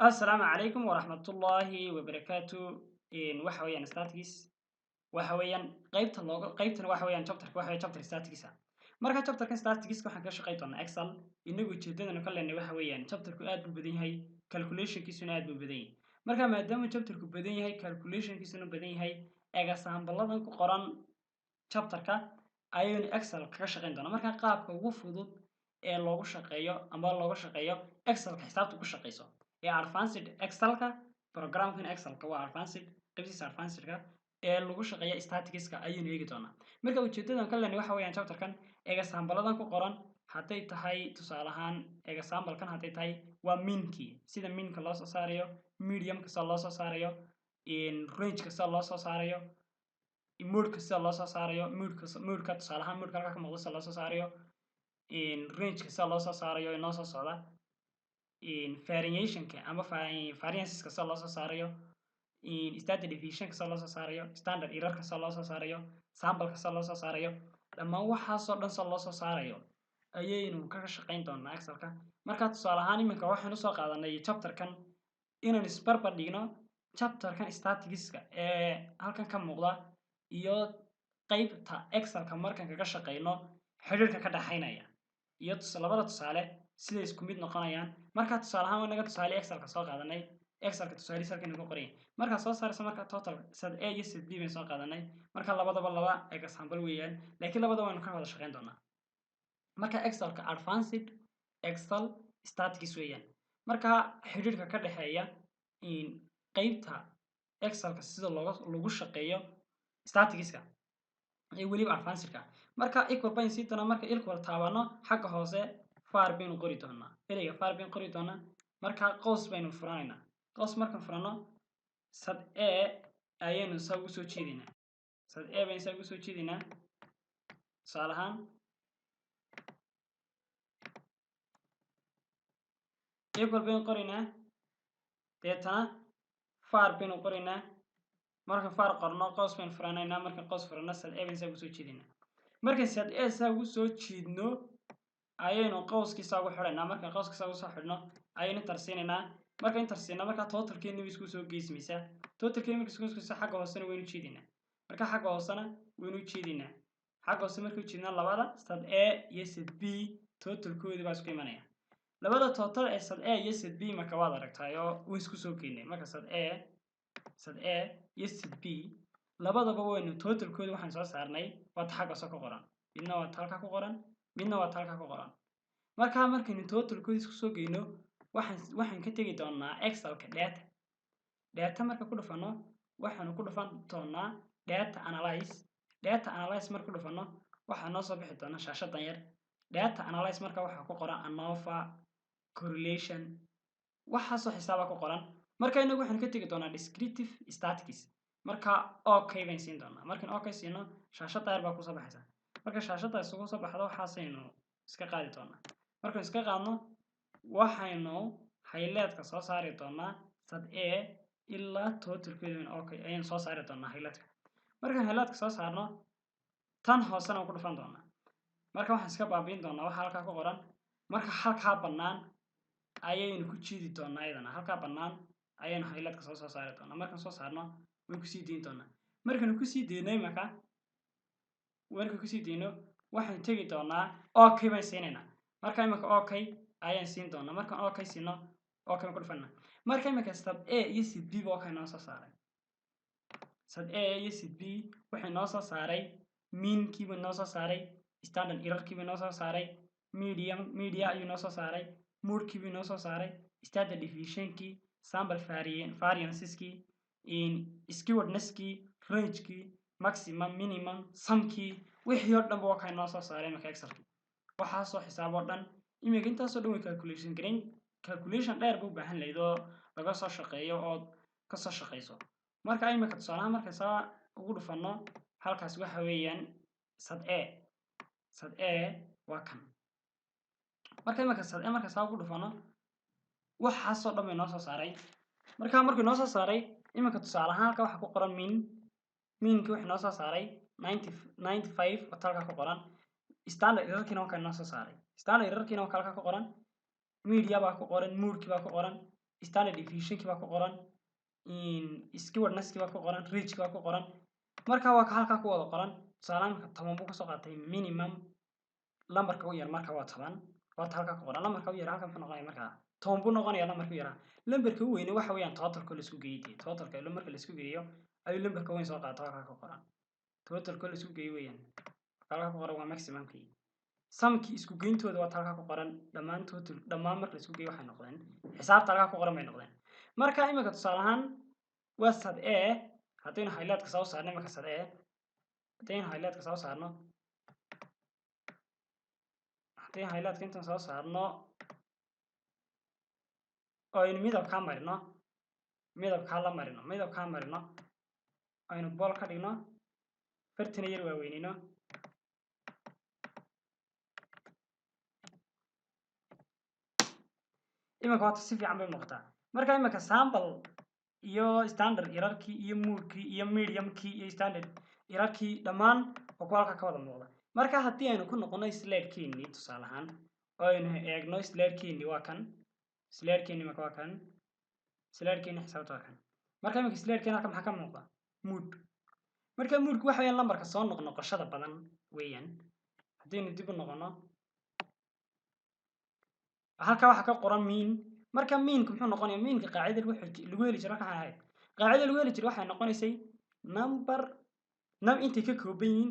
Assalaamu calaykum waraxmatullaahi wabarakaatu. Waxa weeyaan statistics, waxa weeyaan qaybta looga qaybtan, waxa weeyaan chapterka, waxa weeyaan chapter statistics ah. Marka chapterkan statistics waxaan ka shaqeyn doonaa Excel. Inagu ujeedadana ka leenahay waxa weeyaan chapterku aad buu badan yahay, calculationkiisuna aad buu badan yahay. Marka maadaama chapterku badan yahay, calculationkiisuna badan yahay, example-ladan ku qoran chapterka ayaynu Excel kaga shaqeyn doonaa. Marka qaabka ugu fudud ee loogu shaqeeyo ama looga shaqeeyo Excelka, xisaabta ku shaqeyso ee advanced Excelka, programkan Excelka waa advanced, qaybtiisa advancedka ee lagu shaqeeya statisticska ayaynu eegi doonaa. Marka ujeedadan ka leenahay waxa weeyaan chapterkan example-ladan ku qoran, hadday tahay tusaale ahaan example-kan, hadday tahay waa meankii, sida meanka loo soo saarayo, medianka sida loo soo saarayo, rangeka sida loo soo saarayo, modeka sida loo soo saarayo, modeka tusaale ahaan modeka halka ka muuqda sida loo soo saarayo, rangeka sida loo soo saarayo inoo soo socda, variationka ama varianceska sida loo soo saarayo, standard deviationka sida loo soo saarayo, standard errorka sida loo soo saarayo, sampleka sida loo soo saarayo, dhammaan waxaasoo dhan sida loo soo saarayo ayaynu kaga shaqeyn doonaa Excelka. Marka tusaale ahaan iminka waxaynu usoo qaadanay chapterkan inaan isbarbar dhigno chapterkan statisticska ee halkan ka muuqda iyo qeybta Excelka markaan kaga shaqeyno, xidhiidhka ka dhaxaynaya iyo labada tusaale siday isku mid noqonayaan. Marka tusaale ahaan naga tusaale Excelka soo qaadanay, Excelka tusaalihiis halkan ku qoran yahay. Markaa soo saaraysa marka total set A iyo set B bayn soo qaadanay. Marka labadaba laba example weeyaan, laakiin labadaba waynu ka wada shaqeyn doonaa. Marka Excelka advanced Excel statistics weeyaan. Marka xidhiidhka ka dhexeeya qeybta Excelka sida looga lagu shaqeeyo statisticska iyo weliba advancedka. Marka equal bayn sii doonaa. Marka equal taabano, xagga hoose var baynu qori doonaa, ereyga var baynu qori doonaa. Marka qows baynu furanaynaa. Qows markaan furano, set A ayaynu saa ugu soo jeedinaa, set A baynu saa ugu soo jeedinaa. Tusaale ahaan equal baynu qoraynaa, deetana var baynu qoraynaa. Markaan var qorno, qows baynu furanaynaa. Markaan qows furano, set A baynu saa ugu soo jeedinaa. Markaan set A saa ugu soo jiidno, ayaynu qowskii saa ugu xidhaynaa. Markaan qowskii saa ugu soo xidhno, ayaynu enter siinaynaa. Marka enter siino, marka totalkeeni way isku soo geysmaysaa. Totalkeeni marka isku soo geysmaysa, xagga hoosena waynu jeedinaa. Marka xagga hoosena waynu jeedinaa. Xagga hoose markuu jeednaa, labada set A iyo set B totalkoodi baa isku imanaya. Labada total ee set A iyo set B marka waad aragtaay oo way isku soo geynay. Marka set A iyo set B labadaba waynu totalkoodi waxaan soo saarnay waa ta xagga hoose ku qoran, midna waa ta halka ku qoran, midna waa ta halka ku qoran. Marka markaynu totalkoodi isku soo geyno, waxaan ka tegi doonaa Excelka data. Data marka ku dhufano, waxaanu ku dhufan doonaa data analyze. Data analyze marka ku dhufano, waxaa noo soo bixi doona shaashadan yar. Data analyze marka waxaa ku qoran ANOVA, correlation, waxaasoo xisaaba ku qoran. Marka inagu waxaanu ka tegi doonaa descriptive statistics. Marka okay bayn siin doonaa. Markaan okay siino, shaashada yar baa kusoo baxaysa. Marka shaashada isugu soo baxdo, waxaasaynu iska qaadi doonaa. Markaan iska qaadno, waxaynu highlightka soo saari doonaa set A ilaa totalkeedu okay ayaynu soo saari doonaa highlightka. Markaan highlightka soo saarno, tan hoosena waan ku dhufan doonaa. Marka waxaan iska baabi'in doonaa waxa halkaa ku qoran. Marka halkaa bannaan ayaynu ku jiidi doonaa iyadana. Halkaa bannaan ayaynu highlightka soo saari doonaa. Markaan soo saarno, waan kusii deyn doonaa. Markaanu kusii deyno, imaka markaan kusii deyno, waxaan tegi doonaa okay baan siinaynaa. Marka imaka okay ayaan siin doonaa. Markaan okay siino, okay baan ku dhufanaa. Marka imika set A iyo set B ba okay noo soo saaray. Set A iyo set B waxay noo soo saaray meankii buu noo soo saaray, standard errorkii buu noo soo saaray, median media ayuu noo soo saaray, modekii buu noo soo saaray, standard deviationkii, sample varianceskii, skewednesskii, rangekii, maximum, minimum, sumkii, wixii oo dhan ba waa kay noo soo saaray. Imika Excelkii waxaasoo xisaab oo dhan imika intaasoo dhan way calculation gareyn. Calculation dheer buu u baahan lahayd oo laga soo shaqeeyo ood kasoo shaqeyso. Marka imika tusaalahaan marka saa ugu dhufano halkaas, waxa weeyaan set A. Set A waa kan. Marka imika set A marka saa ugu dhufano, waxaasoo dhan bay noo soo saaray. Marka markuu noo soo saaray, iminka tusaale ahaan halka waxaa ku qoran mean. Meankii wuxuu noo soo saaray 95 oo halka ku qoran. Standard errorkiina waa kan noo soo saaray. Standard errorkiina waa halka ku qoran. Media baa ku qoran, modekii baa ku qoran. Standard deviationkii baa ku qoran, skewednesskii baa ku qoran, rangekii baa ku qoran. Marka waa ka halkaa ku wada qoran. Tusaale, marka 10 buu kasoo qaatay minimum, lambarka u yar marka waa 10. Waata halkaa ku qoran lambarka u yar. Halka muxuu noqonaya? Markaa 10 buu noqonaya lambarka u yaraa. Lambarka u weyne waxa weeyaan totalka la isku geeyey. Dee totalka marka la isku geeyo ayuu lambarka weyn soo qaato. Halkaa ku qoran totalka la isku geeyo weeyaan. Halkaa ku qoran waa maximumkii, sumkii isku geyntooda. Waata halkaa ku qoran dhammaan total, dhammaan marka la isku geeyo waxay noqdeen xisaabta halkaa ku qoran bay noqdeen. Marka imika tusaale ahaan waa sad a. Haddaynu highlightka soo saarno imika, sad a haddaynu highlightka soo saarno, haddaynu highlightka intaan soo saarno oo aynu midabkaa marino, midabkaa la marino, midabkaa marino, aynu bold ka dhigno, fartina yar waaweynino. Iminka waata si fiican bay muuqataa. Marka iminka sample iyo standard errorkii iyo modekii iyo mediankii iyo standard errorkii dhammaan oo kuwa halka ka wada muuqda. Marka haddii aynu ku noqono slidekeenii, tusaale ahaan, oo aynu eegno slidekeenii, waa kan slidekeenii. Marka waa kan slidekeenii, xisaabta waa kan. Marka iminka slidekeeni halka maxaa ka muuqda? Mode. Marka modeku waxa weeyaan lambarka soo noqnoqoshada badan weeyaan. Haddaynu dib u noqono, halka waxaa ka qoran mean. Marka meanku muxuu noqonaya? Meanka qaacida lagu heli jiro marka waxay ahayd, qaacida lagu heli jiro waxay noqonaysay number num intay ka kooban yihiin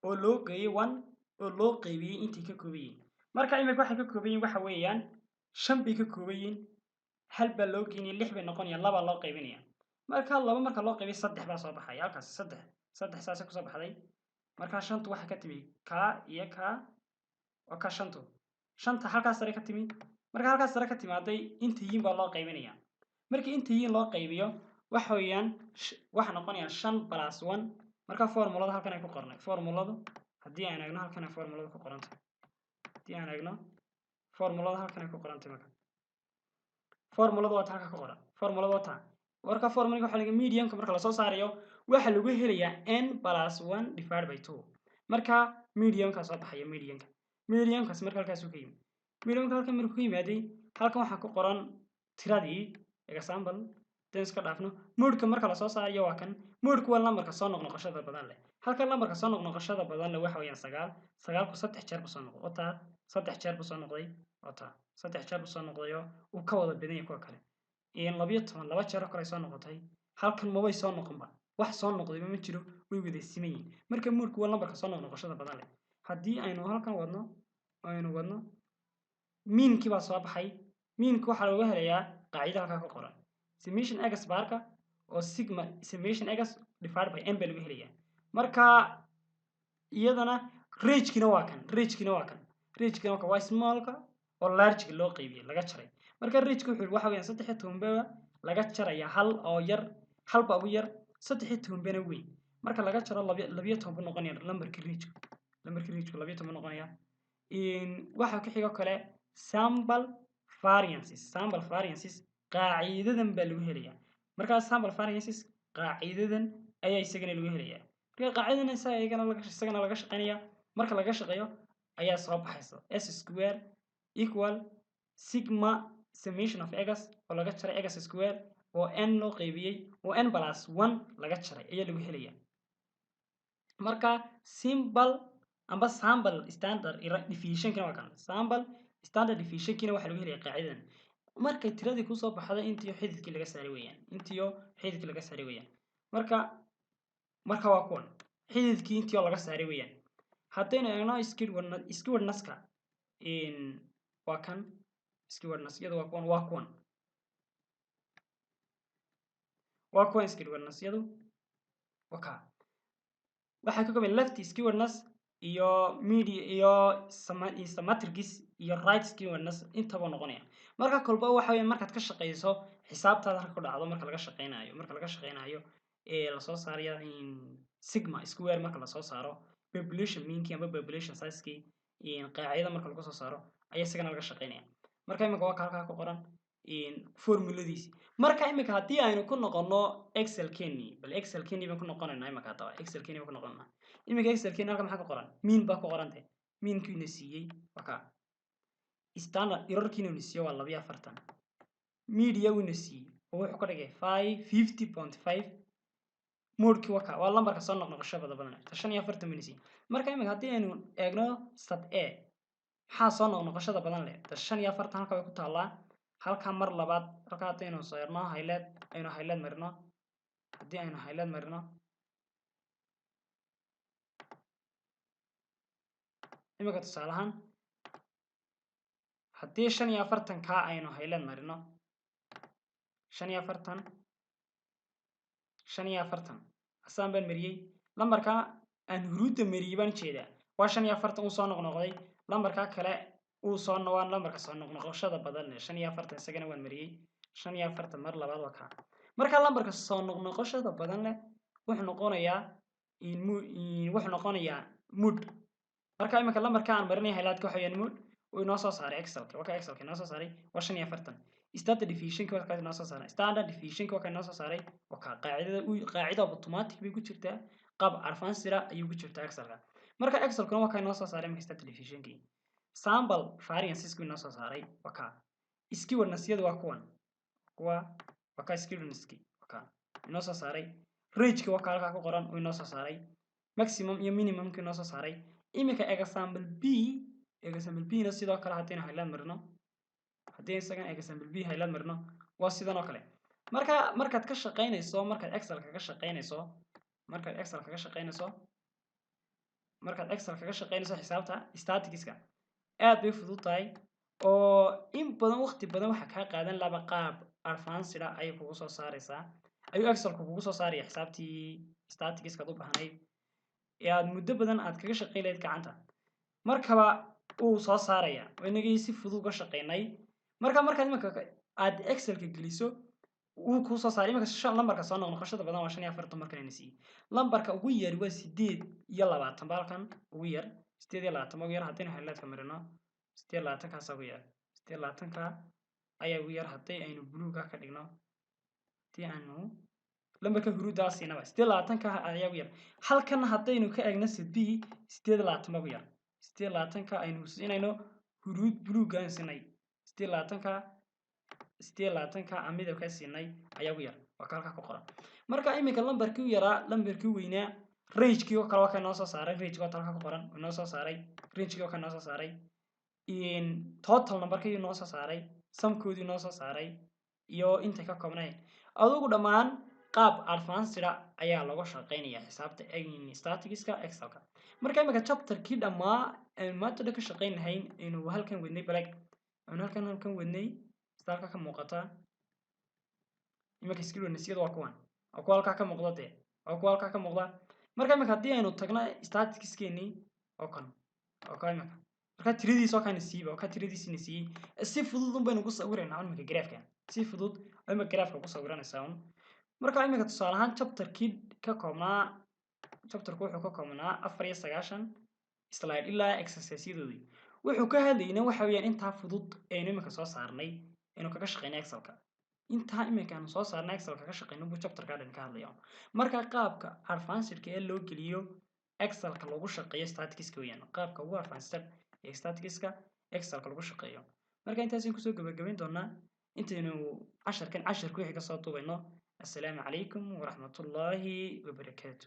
oo loo geeyey one oo loo qaybiyey intay ka kooban yihiin. Marka imika waxay ka kooban yihiin waxa weeyaan shan bay ka kooban yihiin. Hal baa loo geynaya, lix bay noqonayaan, labaa loo qaybinaya. Marka laba marka loo qaybiyo saddex baa soo baxaya halkaas. Saddex, saddex saasay kusoo baxday. Marka shantu waxay ka timi kaa iyo kaa, waa ka shantu, shanta halkaas sare ka timi. Marka halkaas sare ka timaaday, inta yihiin baa loo qaybinaya. Markii inta yihiin loo qaybiyo, waxa weeyaan waxa noqonaya shan plus one. Marka formulada halkan ay ku qornay, formuladu haddii aan eegno, halkan ay formuladu ku qorantay. Haddii aan eegno formulada, halkan ay ku qorantay. Marka formuladu waa ta halka ku qoran, formuladu waa taa. Marka formulada waxa laga medianka marka lasoo saarayo waxa lagu helayaa n plus one divided by two. Marka medianka soo baxaya, mediankaas marka halkaasuu ka yimi. Medianka halkan markuu ka yimaaday, halkan waxaa ku qoran tiradii. Example hadaan iska dhaafno, modeka marka lasoo saarayo waa kan. Modeku waa lambarka soo noqnoqoshada badan leh. Halkan lambarka soo noqnoqoshada badan leh waxa weeyaan 9. Sagaalku saddex jeer buu soo noqday. Wataa, saddex jeer buu soo noqday. Wataa, saddex jeer buu soo noqdayo, uu ka wada badan yahay kuwa kale. 12 laba jeer oo kale ay soo noqotay. Halkan mabay soo noqonba, wax soo noqdayba ma jiro, way wada siman yihiin. Marka modeku waa lambarka soo noqnoqoshada badan leh. Haddii aynu halkan wadno, aynu wadno, meankii baa soo baxay. Meanka waxaa looga helayaa qaacida halkaa ku qoran, summation x barka oo sigma summation x divided by n baa lagu helayaa. Marka iyadana rangekina waa kan, rangekina waa kan, rangekina waa kan, waa smallka oo largeka loo qaybiyey, laga jaray. Marka rangeka wuxuu waxa weeyaan 13 baa laga jaraya hal oo yar, hal baa ugu yar, 13 bana weyn. Marka laga jaro, 12 buu noqonaya lambarka rangeka. Lambarka rangeka 12 buu noqonaya. Waxa ku xigo kale sample variances. Sample variances qaacidadan baa lagu helayaa. Markaa sample variances qaacidadan ayaa isagana lagu helayaa. Marka qaacidadan isagana laga shaqeynaya. Marka laga shaqeeyo ayaa soo baxaysa s square equal sigma summation of x oo laga jaray x square oo n loo qaybiyey oo n plus one laga jaray ayaa lagu helayaa. Marka simple amba sample standard deviationkina waa kan. Sample standard deviationkina waxaa lagu helaya qaacidadan. Markay tiradii kusoo baxda, intiyo xididkii laga saaray weeyaan, intiyo xididkii laga saaray weeyaan. Marka waa kuwan xididkii intiyo laga saaray weeyaan. Haddaynu eegno skewednesska, waa kan skewedness iyadu, waa kuwan, waa kuwan, waa kuwan skewedness iyadu. Waa ka waxay ka kooban left skewedness iyo media iyo symmetric iyo right skewedness intaba noqonaya. Marka kolba waxa weeye markaad ka shaqeyso xisaabtaada halka ku dhacdo, marka laga shaqeynayo ee lasoo saarayo sigma square, marka lasoo saaro population meankii amba population sizekii, qaacidada marka lagu soo saaro ayaa isagana laga shaqeynaya. Marka imika waa ka halkaa ku qoran formuladiisi. Marka imika haddii aynu ku noqono Excel keni, bal Excel keni baan ku noqonaynaa imika. Haddaba Excel keni baan ku noqonaynaa imika. Excel keni halka maxaa ku qoran? Mean baa ku qorantay. Meankiina siiyey waa ka, standard errorkiina na siiyey waa 42. Media wina siiyey oo wuxuu ka dhigay 5 50.5. Modekii waka waa lambarka soo noqnoqoshada badan, 45 wina siiyey. Marka imika haddii aynu eegno set A, maxaa soo noqnoqoshada badan leh? 45 halka way ku taallaa. Halka mar labaad halka haddaynu saarno highlight, aynu highlight marino, haddii aynu highlight marino imika tusaale ahaan, haddii 45 kaa aynu highlight marino, 45, 45 asaan baan mariyey. Lambarka aan huruudda mariyey baan jeedaa waa 45, uu soo noqnoqday. Lambarka kale uu soo waa lambarka soo noqnoqoshada badan leh, 45, isagana waan mariyey 45 mar labaad, waa kaa. Marka lambarka soo noqnoqoshada badan leh wuxuu noqonayaa mode. Marka imika lambarka aan marinay highlightka waxa weeyaan mode uu inoo soo saaray Excelka, waa ka Excelka inoo soo saaray, waa 45. Standard deviationka waa ka inoo soo saaray, standard deviationka waa ka inoo soo saaray, waa ka qaacidada u qaacida automatic bay ku jirtaa, qaab advanced ayuu ku jirtaa Excelka. Marka Excelkuna waa ka inoo soo saaray marka standard deviationkii. Sample variances inoo soo saaray, waa ka. Skewness-yadu waa kuwan, kuwa waa ka skewness-ki, waa ka inoo soo saaray. Range-ki waa ka halkaa ku qoran uu inoo soo saaray. Maximum iyo minimum-ki inoo soo saaray. Iminka example B, example B na sidoo kale haddaynu highlight marino, haddii isagana example B highlight marino, waa sidan oo kale. Marka markaad ka shaqaynayso, markaad Excel kaga shaqaynayso, markaad Excel kaga shaqaynayso, markaad Excel kaga shaqaynayso xisaabta statisticska, aad bay fudud tahay oo in badan waqti badan waxaa kaa qaadan laba qaab advanced ah ayay kugu soo saaraysaa, ayuu Excelku kugu soo saaraya xisaabtii statisticska aad u baahnayd ee aad muddo badan aad kaga shaqayn lahayd gacanta. Markaba uu soo saaraya, inagii si fudud uga shaqaynay. Marka markaad imanka aad Excelka geliso, wuu kuu soo saaray. Imanka shan lambarka soo noqnoqoshada badan waa 45. Markan ina siiyey lambarka ugu yari waa 28, baalkan ugu yar 28 ugu yar. Haddaynu highlightka marino, 28kaasa ugu yar, 28ka ayaa ugu yar. Haddii aynu buluuga ka dhigno, haddii aanu lambarka huruuddaa siinaba, 28ka ayaa ugu yar. Halkan haddaynu ka eegno set B, 28 ba ugu yar. 28ka aynu siinayno huruud buluugaan siinay, 28ka, 28ka aan midabkaa siinay ayaa ugu yar, waa ka halkaa ku qoran. Marka iminka lambarkii u yaraa, lambarkii weynaa, rangekii oo kale waa ka inoo soo saaray. Rangeki waa halkaa ku qoran, inoo soo saaray rangekii, waa ka inoo soo saaray total numberkii inoo soo saaray, sumkoodii inoo soo saaray iyo intay ka koobnayn. Adugu dhammaan qaab advanced ayaa looga shaqeynaya xisaabta statisticska Excelka. Marka iminka chapterkii dhammaa maanta dhan ka shaqeyn lahayn aynu halkan wadnay, balag aynu halkan wadnay, sida halka ka muuqata. Iminka skewness-yadu waa kuwan, waa kuwa halkaa ka muuqda dee, waa kuwa halkaa ka muuqda. Marka iminka haddii aynu tagno statisticskenii oo kan oo ka iminka, marka tiradiisa oo kana siiba, oo ka tiradiisina siiyey, si fudud un baynu ku sawiraynaa iminka graafka, si fudud imika graafka ku sawiranaysaa un. Marka iminka tusaale ahaan chapterkii ka koobnaa, chapterku wuxuu ka koobnaa 94 slide ilaa exerciseyadoodii. Wuxuu ka hadlayna waxa weeyaan intaa fudud aynu iminka soo saarnay, aynu kaga shaqeynay Excelka. Intaa iminka aanu soo saarnay Excelka ka shaqeyno buu chapterka dhan ka hadlaya. Marka qaabka advancedka ee loo geliyo Excelka lagu shaqeeyo statisticska weeyaan, qaabka ugu advanced ee statisticska Excelka lagu shaqeeyo. Marka intaasaynu kusoo gabagabayn doonaa intaynu casharkan casharku wixii kasoo duubayno. Assalaamu calaykum waraxmatullaahi wabarakaatu.